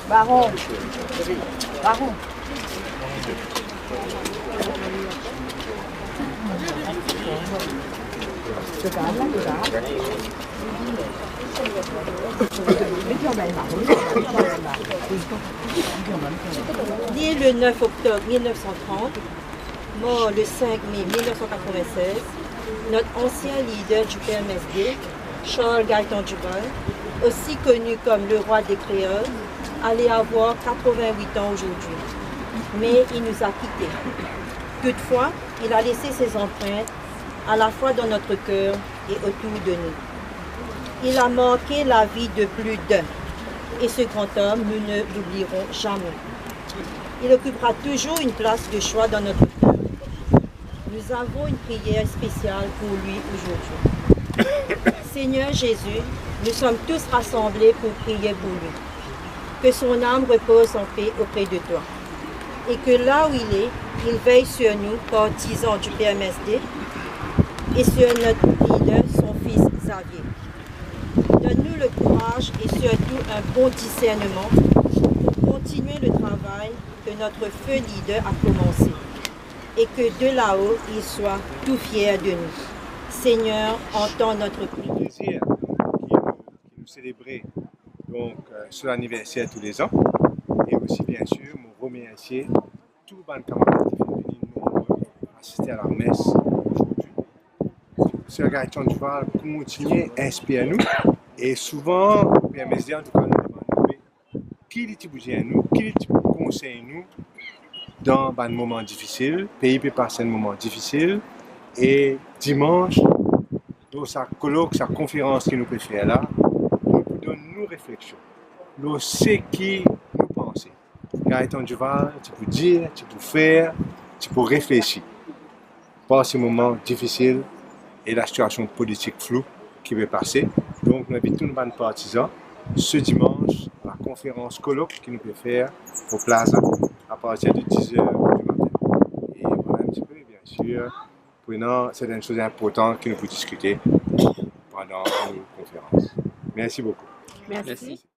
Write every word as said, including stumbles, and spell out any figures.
Baron. Baron. Né le neuf octobre mille neuf cent trente, mort le cinq mai mille neuf cent quatre-vingt-seize, notre ancien leader du P M S D, Charles Gaëtan Duval, aussi connu comme le roi des créoles, allait avoir quatre-vingt-huit ans aujourd'hui. Mais il nous a quittés. Toutefois, il a laissé ses empreintes à la fois dans notre cœur et autour de nous. Il a marqué la vie de plus d'un, et ce grand homme, nous ne l'oublierons jamais. Il occupera toujours une place de choix dans notre cœur. Nous avons une prière spéciale pour lui aujourd'hui. Seigneur Jésus, nous sommes tous rassemblés pour prier pour lui. Que son âme repose en paix auprès de toi. Et que là où il est, il veille sur nous, partisans du P M S D, et sur notre leader, son fils Xavier. Donne-nous le courage et surtout un bon discernement pour continuer le travail que notre feu leader a commencé. Et que de là-haut, il soit tout fier de nous. Seigneur, entends notre prière. Pli plezir ki nou, ki nou selebre, donk, euh, so laniverser toulezan, e osi, bien sir, mo remersie tou bann kamarad ki finn vini nonbre asiste a lames ozordi. Ser Gaëtan Duval kontigne inspir nou, e souvan, P M S D, antouka, nou demann li ki li ti pou dir nou, ki li ti pou konsey nou dan bann moman difisil. Pei pe pas enn moman difisil, e dimans, lor sa kolok, sa konferans ki nou pe fer la, nou pou donn nou refleksion lor seki nou panse Gaëtan Duval ti pou dir, ti pou fer, ti pou reflesi par se moman difisil e lasitiasion politik flou ki pe pase. Donk, nou invit tou nou bann partizan se dimans, lakonferans kolok ki nou pe fer o Plaza, apartir de diz er dimatin. E vwala enn ti pe, bien sir, pou ena sertenn soz inportan ki nou pou diskite pandan nou konferans. Mersi boukou. Mersi. Mersi.